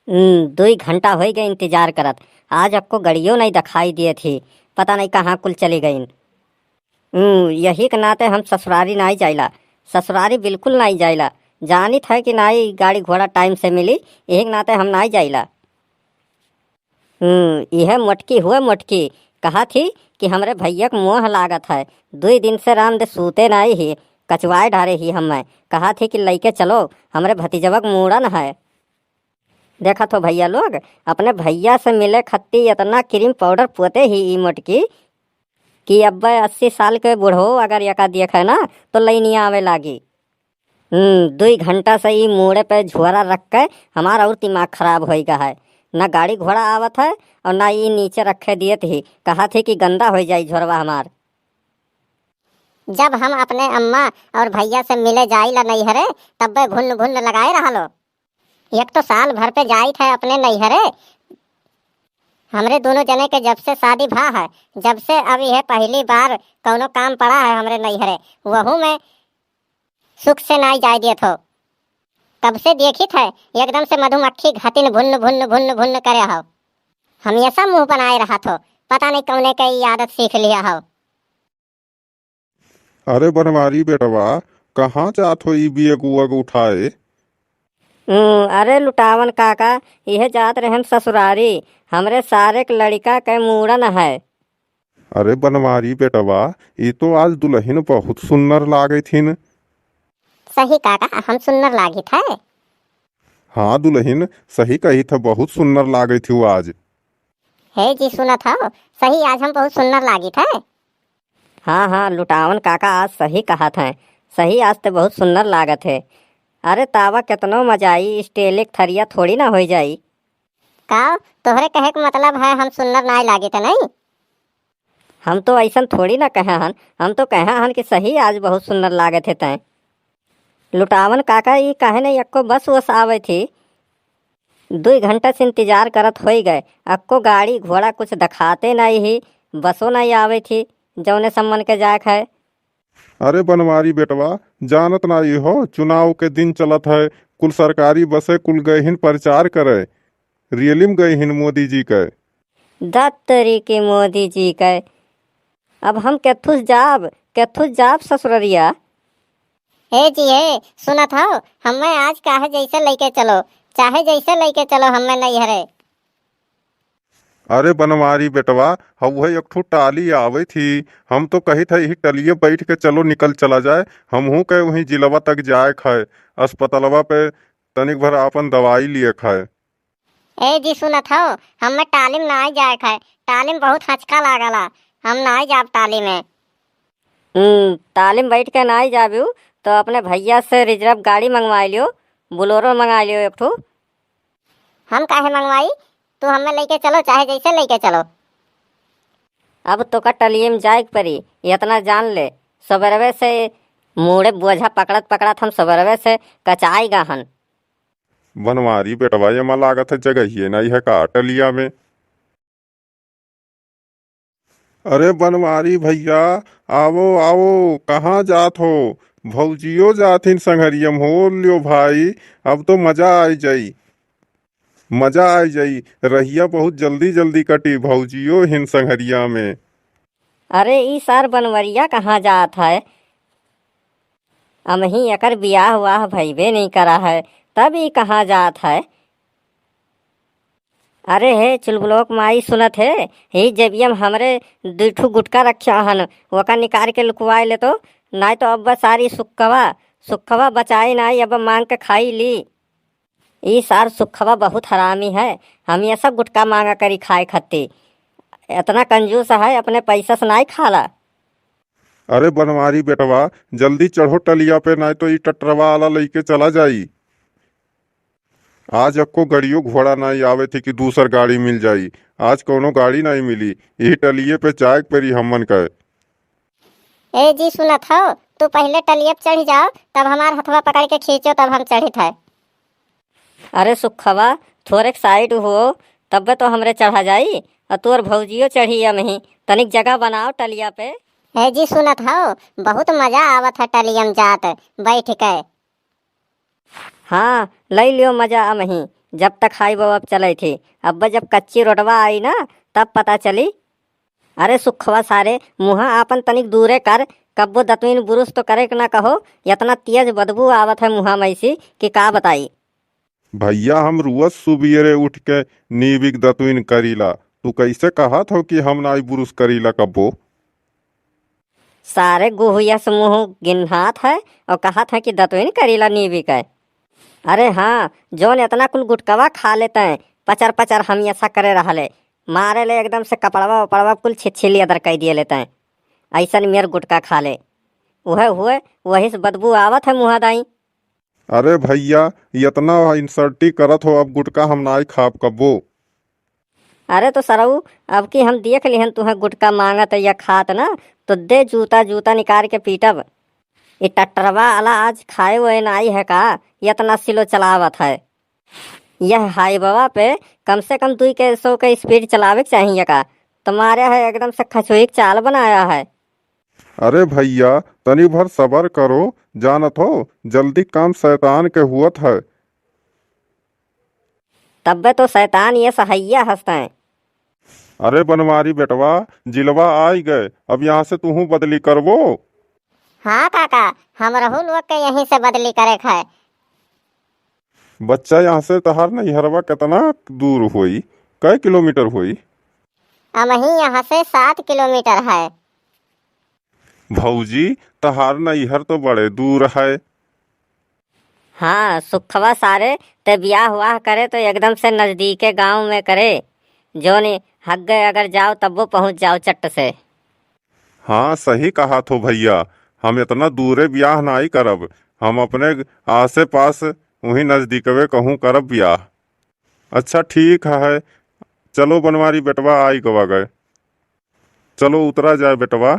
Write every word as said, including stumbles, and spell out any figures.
हम्म, दुई घंटा होइ गए इंतजार करत, आज अक्को गड़ियो नाई देखाई दियत ही, पता नाई कहाँ कुल चली गइन। हम्म, यही के नाते हम ससुरारी नाई जाइला, ससुरारी बिल्कुल नाई जाइला। जानित है कि नाई गाड़ी घोड़ा टाइम से मिली, यही के नाते हम नाई जाइला। हम्म, इहे मोटकी हुए मोटकी, कहा थी कि हमरे भैया के मोह लागत है, दुई दिन से राम दे सूते नाई ही, कचवाए डारे ही हमें, कहा थी कि लइके चलो, हमरे भतीजवा के मूड़न है। देखत हो भैया लोग, अपने भैया से मिले खत्ती इतना क्रीम पाउडर पोते ही ई मोटकी कि अब्बे अस्सी साल के बूढ़ो अगर यका देखे ना तो लइनिया आवे लागी। हम्म, दुई घंटा से ई मूड़े पे झोरा रख के हमार और दिमाग खराब होई गा है। ना गाड़ी घोड़ा आवत है और ना ई नीचे रखे दियत ही, कहा थी कि गंदा हो जाई झोरवा हमार। जब हम अपने अम्मा और भैया से मिले जाइला नैहरे, तब्बे भुन्न भुन्न लगाए रहलो। एक तो साल भर पे जाइत है अपने नैहरे। हमरे दोनों जने के जब से शादी भा है, जब से अब यह पहली बार कौनो काम पड़ा है हमरे नैहरे, वहू में सुख से नाई जाए देत हो। कब से देखित है, एकदम से मधुमक्खी घातिन भुन्न भुन्न भुन्न भुन्न करे हो। हमेशा मुंह बनाए रहत हो, पता नहीं कौने के ई आदत सीख लिया हो। अरे बनवारी बेटवा, कहाँ जात हो ई बियग उवग उठाए? हम्म, अरे लुटावन काका, इहे जात रहन ससुरारी, हमरे सारे के लड़िका के मूड़न है। अरे बनवारी बेटवा, ई तो आज दुलहिन बहुत सुन्नर लागत हिन। सही काका, हम सुन्नर लागित है? हाँ दुलहिन, सही कहित है, बहुत सुन्नर लागत हिउ आज। हे जी सुनत हो, सही आज हम बहुत सुन्नर लागित है। हाँ हाँ लुटावन काका आज सही कहत हैं, सही आज ते बहुत सुन्नर लागत है। अरे तावा केतनो मजा आई, स्टील के थरिया थोड़ी ना होई जाई। का तोहरे कहे के मतलब है हम सुन्नर नाय लागित नहीं? हम तो ऐसन थोड़ी ना कहे हन, हम तो कहे हन कि सही आज बहुत सुन्नर लागत है तैं। लुटावन काका ई काहे नहीं एक्को बस वस आवे थी? दुई घंटा से इंतजार करत होई गए, अक्को गाड़ी घोड़ा कुछ दिखाते नहीं ही, बसो नहीं आवे थी, जौने सम्मन के जाए खाए। अरे बनवारी बेटवा, जानत नाई हो, चुनाव के दिन चलत है, कुल सरकारी बसे कुल गहिन प्रचार करे, रैली में गहिन मोदी जी के। दत्तरी के मोदी जी के, अब हम केथुस जाब, केथुस जाब ससुररिया। ए जी, ए, सुनत हो, हमें आज काहे जैसे लेके चलो, चाहे जैसे लेके चलो हमें नैहरे। अरे बनवारी बेटवा, हउहे एक ठो टाली आवे थी, हम तो कहित है यही टलिए बैठ के चलो निकल चला जाए, हमहू के वहीं जिलवा तक जाए खाए, अस्पतालवा पे तनिक भर आपन दवाई लिए खाए। ए जी सुनत हो, हमें टाली में नाई जाए खाए, टाली में बहुत हचका लागला, हम नाई जाब टाली में। हम्म, टाली में बैठ के नाई जाबू तो अपने भैया से रिजर्व गाड़ी मंगवाई लियो, बोलेरो मंगा लियो एक ठो। हम काहे मंगवाई? तू हमें लेके चलो, चाहे जैसे लेके चलो। अब तोका टलिए में जाए के परी, इतना जान ले। सबेरवे से मूड़े बोझा पकड़त पकड़त हम सबेरवे से कचाई गा हन। बनवारी बेटवा, एमा लागत है जगहिए नहीं है का टलिया में? अरे बनवारी भैया, आवो, आवो, कहाँ जात हो? भौजियो जात हिन संघरिया में, हो लियो भाई, अब तो मजा आइ जाई, मजा आइ जाई। रहिया बहुत जल्दी जल्दी कटी, भौजियो हिन संघरिया में। अरे ई सार बनवरिया कहाँ जात है? अमही एकर बियाह वाह भइबे नहीं करा है, तब ई कहाँ जात है? अरे हे चुलबुलोक माई सुनत हे, ही जेबिया में हमरे दुई ठू गुटका रख्या हन, ओका निकाल के लुकवाए ले तो, नाई तो अब सारी सुक्खवा, सुक्खवा बचाई नाई, अब मांग के खाई ली। ई सार सुक्खवा बहुत हरामी है, हमेशा गुटका मांगा करी खाए खत्ती। इतना कंजूस है, अपने पैसा से नाई खाला। अरे बनवारी बेटवा, जल्दी चढ़ो टलिया पे, नाई तो ई टटरवा आला लइके चला जाई। आज अक्को गड़ियो घोड़ा नाई आवे थी कि दूसर गाड़ी मिल जाई। आज कौनो गाड़ी नाई मिली, यही टलिए पे जाए के परी हमन के। ए जी सुनत हो, तू पहिले टलिए पे चढ़ जाओ, तब हमार हथवा पकड़ के खींचो, तब हम चढ़ित है। अरे सुखवा, थोड़ेक साइड हो, तब्बे तो हमरे चढ़ा जाई, और तोर भौजियो चढ़ी अमही, तनिक जगह बनाओ टलिया पे। ए जी सुनत हो, बहुत मजा आवत है टलिया में जात बैठ के। हाँ, लई लियो मजा अमही। जब तक हाई बवा चलई थी, अब जब कच्ची रोडवा आई ना, तब पता चली। अरे सुखवा सारे, मुँहा आपन तनिक दूरे कर, कब्बो दतुइन बुरुस तो करे के ना कहो, यतना तेज बदबू आवत है मुँहा में से कि का बताई। भइया, हम रुअस सुबियरे उठ के नीबिक दतुइन करीला, तू कैसे कहत हो कि हम नाई बुरुस करीला कब्बो? सारे गुहुयस मुँह गिन्हात है और कहत है कि दतुइन करीला नीबिक है। अरे हाँ, जौन एतना कुल गुटकवा खा लेते हैं, पचर पचर हम ऐसा करे रहले, मारे ले एकदम से कपड़वा उपड़वा कुल छिछिली अदर कई दिए लेते हैं, ऐसन मेर गुटका खा ले। उहे हुए, वही से बदबू आवत है मुँहा दाई। अरे भइया, एतना इंसल्टी करत हो, अब गुटका हम नाई खाब कब्बो। अरे तो सरऊ, अब की हम देख लिहन तुहें गुटका माँगत या खात ना, तो दे जूता, जूता निकाल के पीटब। ई टट्टरवा आला आज खाए हुए नाई है का, एतना स्लो चलावत है। यह हाईबवा पे कम से कम दुई के सौ के स्पीड चलावे के चाहिए का, तुम्हारे है एकदम से खचोई के चाल बनाया है। अरे भइया, तनी भर सबर करो, जानत हो, जल्दी काम शैतान के हुअत है। तब्बे तो शैतान ये सहैया हंसते हैं। अरे बनवारी बेटवा, जिलवा आई गए, अब यहाँ से तुहूँ बदली करबो। हाँ काका, हमरहू लोग के यहीं से बदली करे के है। बच्चा, यहाँ से तहार नैहरवा कितना दूर होई, कै किलोमीटर होई? अमही यहाँ से सात किलोमीटर है। भौजी, तहार नैहर तो बड़े दूर है। हाँ सुखवा सारे, ते बियाह हुआह करे तो एकदम से नजदीके गाँव में करे, जोन हग्गे अगर जाओ तब्बो पहुँच जाओ चट्ट से। हाँ सही कहत हो भइया, हम एतना दूरे बियाह नाई करब, हम अपने आसे पास उहीं नजदीकवे कहूँ करब बियाह। अच्छा ठीक है, चलो बनवारी बेटवा आई गवा गए, चलो उतरा जाए बेटवा।